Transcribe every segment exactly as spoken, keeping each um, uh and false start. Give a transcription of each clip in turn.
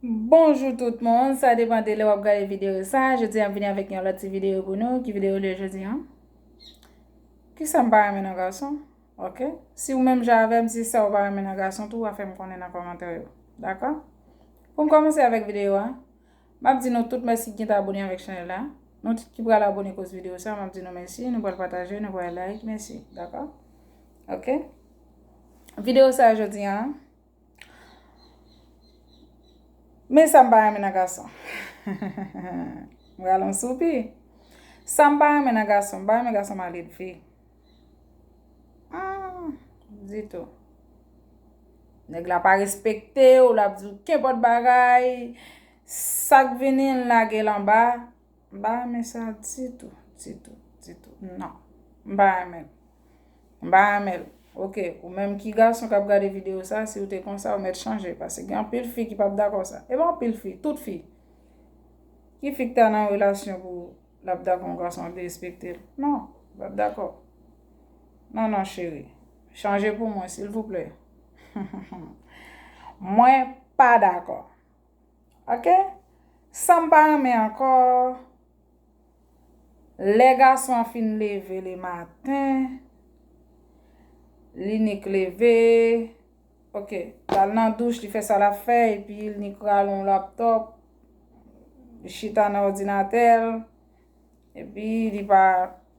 Bonjou tout moun, sa depann de lè w ap gade videyo sa. Jodi a m vini avèk yon lòt ti videyo pou nou. Ki videyo l ye jodi a? Kisa m pa renmen nan gason? Ok. Si w menm jan avè m, si sa w pa renmen nan gason tou, w a fè m konnen nan kòmantè yo. Dakò? Pou m kòmanse avèk videyo a, m ap di nou tout mèsi ki gentan abone avèk chanèl la. Nou tout ki pral abone koz videyo sa, m ap di nou mèsi. Nou pral pataje, nou pral like. Mèsi. Dakò? Ok. Videyo sa jodi a, men sa m pa renmen nan gason. M pral yon soupi. Sa m pa renmen nan gason, m pa renmen gason maledve. Ah, ditou. Nèg la pa respekte w, l ap di w kenpòt bagay. Sa k vini, l lage l anba. M pa renmen sa ditou, ditou, ditou. Non. M pa renmen l. M pa renmen l. Ok, ou menm ki gason k ap gade videyo sa, si w te konsa, ou mèt chanje. Paske gen anpil fi ki p ap dakò sa. E pa anpil fi, tout fi. Ki fi k ta nan relasyon pou l ap dakò yon gason derespekte l? Non, l p ap dakò. Non, non, cheri. Chanje pou mwen, silvouplè. Mwen pa dakò. Ok? Sa m pa renmen ankò, lè gason an fin leve le maten, li nik leve, ok, l al nan douch, li fè sa l ap fè, epi li nik rale yon laptòp, li chita nan òdinatè l, epi li pa,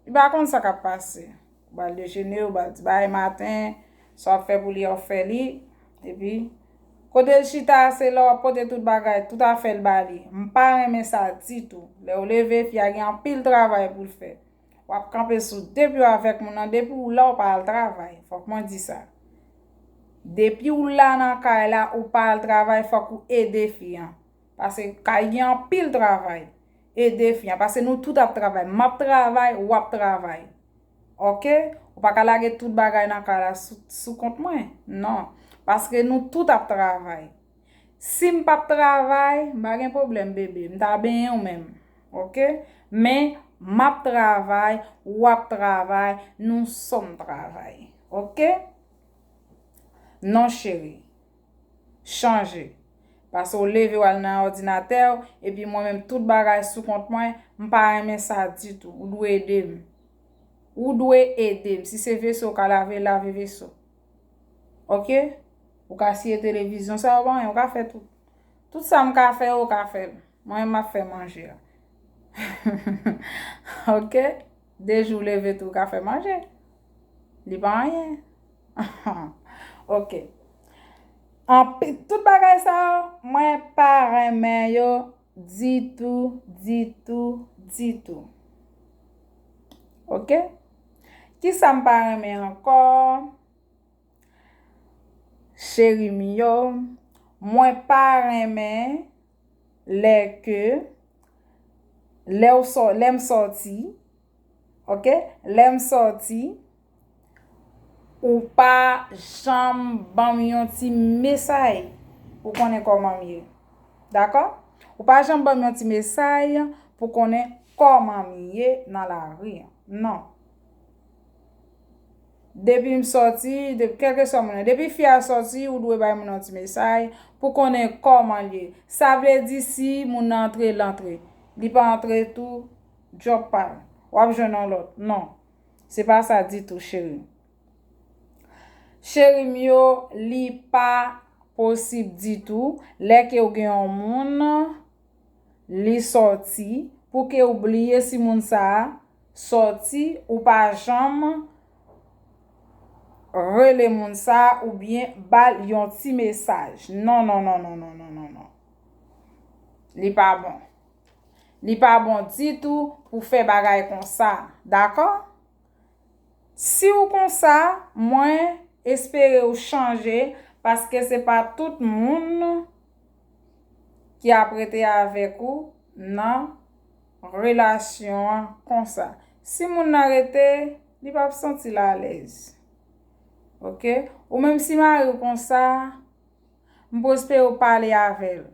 li pa konn sa k ap pase. Ou ba l dejene, ou ba l ti bagay maten, sa w ap fè pou li a, w fè li. Epi, kote l chita a, se la w ap pote tout bagay, tout afè l ba li. M pa renmen sa ditou. Lè w leve, fi a gen anpil travay pou l fè. W ap kanpe sou de pye w avèk moun nan, depi w la, w pa al travay. Fòk mwen di sa. Depi w la nan kay la, ou pa al travay, fòk ou ede fi an. Paske kay gen anpil travay. Ede fi an. Paske nou tout ap travay. M ap travay, w ap travay. Ok? Ou pa ka lage tout bagay nan kay la sou, sou kont mwen. Non. Paske nou tout ap travay. Si m p ap travay, m pa gen pwoblèm, bebe. M ta benyen w menm. Ok? Men, m ap travay, w ap travay, nou sonm travay. Ok? Non, cheri. Chanje. Paske w leve w al nan òdinatè w, epi mwen menm tout bagay sou kont mwen, m pa renmen sa ditou. Ou dwe ede m. Ou dwe ede m. Si se veso w ka lave, lave veso. Ok? Ou ka siye televizyon, sa yo pa anyen, ou ka fè tout. Tout sa m ka fè, ou ka fè l. Mwen menm m ap fè manje a. Ok? De jou leve tou, ou ka fè manje. Li pa anyen. Ok. Anpi, tout bagay sa yo, mwen pa renmen yo ditou, ditou, ditou. Ok? Kisa m pa renmen ankò? Cheri m yo, mwen pa renmen lè ke, lè w sò, lè m sòti, ok? Lè m sòti, ou pa janm ban m yon ti mesaj pou konnen kòman m ye. Dakò? Ou pa janm ban m yon ti mesaj pou konnen kòman m ye nan lari an. Non. Depi m sòti, de, kèlkeswa moun nan, depi fi a sòti, ou dwe bay moun nan ti mesaj pou konnen kòman l ye. Sa vle di si moun nan antre, l antre. Li pa antre tou, djòb pa l. W ap jwenn yon lòt. Non. Se pa sa ditou, cheri. Cheri m yo, li pa posib ditou lè ke w gen yon moun, li sòti, pou ke w bliye si moun sa a sòti, ou pa janm rele moun sa a oubyen ba l yon ti mesaj. Non, non, non, non, non, non, non, non. Li pa bon. Li pa bon ditou pou fè bagay konsa. Dakò? Si w konsa, mwen espere w chanje, paske se pa tout moun ki ap rete avèk ou nan relasyon an konsa. Si moun nan rete, li p ap santi l alèz. Ok? Ou menm si mari w konsa, m pou espere w pale avè l.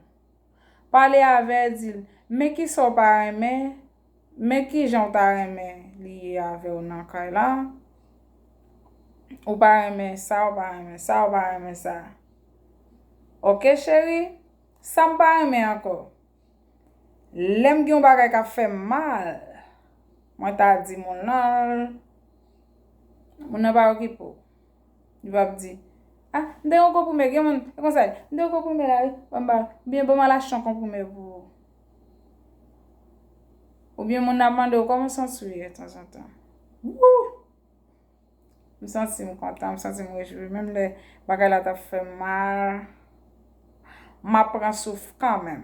Pale avè l, di l, men kisa w pa renmen, men kijan w ta renmen li ye avè w nan kay la. Ou pa renmen sa, ou pa renmen sa, ou pa renmen sa. Ok, cheri? Sa m pa renmen ankò, lè m gen yon bagay k ap fè m mal, mwen ta di moun nan, moun nan pa okipe w. Li p ap di, "Ah, m te gen yon konprime." Gen moun, e konsa, "M te gen yon konprime la, wi, ban m ba, oubyen ban m al achte yon konprime pou ou." Oubyen moun nan ap mande w, "Kòman w santi w ye tanzantan?" Wou! M santi m kontan, m santi m rejwi. Menm lè bagay la t ap fè m mal, m ap pran souf kanmenm.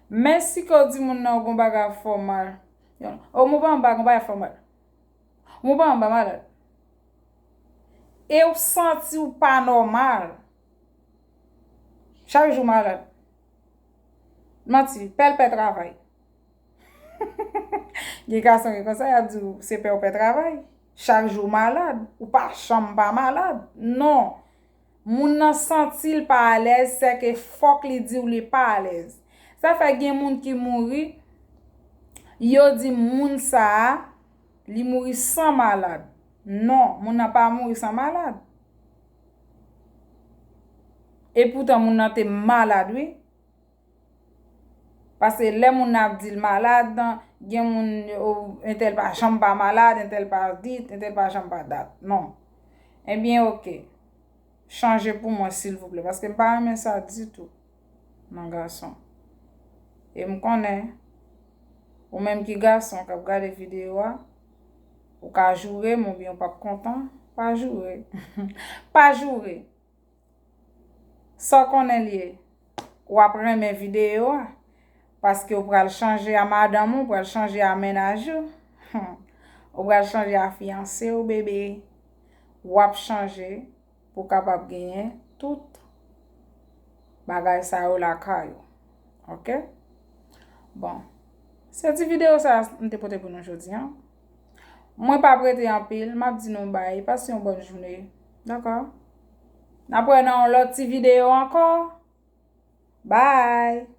Men si ke w di moun nan w gon bagay ap fè w mal, yon, o, mwen pa anba gon bagay ap fè w mal. Mwen pa anba malad. E w santi w pa nòmal. Chak jou malad. Manti, pèl pè travay. Gen gason ki konsa, y ap di w se pè w pè travay. Chak jou w malad, ou pa janm pa malad. Non. Moun nan santi l pa alèz, sèke fòk li di w li pa alèz. Sa fè gen moun ki mouri, yo di moun sa a, li mouri san malad. Non, moun nan pa mouri san malad. Epoutan, moun nan te malad, wi. Paske lè moun nan ap di l malad, gen moun, o, entèl pa janm pa malad, entèl pa dit, entèl pa janm pa dat. Non. Ebyen, oke. Chanje pou mwen, silvouplè. Paske m pa renmen sa ditou nan gason. E m konnen, ou menm ki gason k ap gade videyo a, ou ka joure m oubyen ou p ap kontan, pa joure. Pa joure. Sa w konnen l ye, w ap renmen videyo a, paske w pral chanje a madanm ou, w pral chanje a mennaj ou, w pral chanje a fiyanse w, bebe. W ap chanje pou w kapab genyen tout bagay sa yo lakay ou. Oke? Bon, se ti videyo sa a m te pote pou nou jodi a. Mwen p ap rete anpil, m ap di nou bay, pase yon bòn jounen. Dakò? N ap wè nan yon lòt ti videyo ankò. Bye!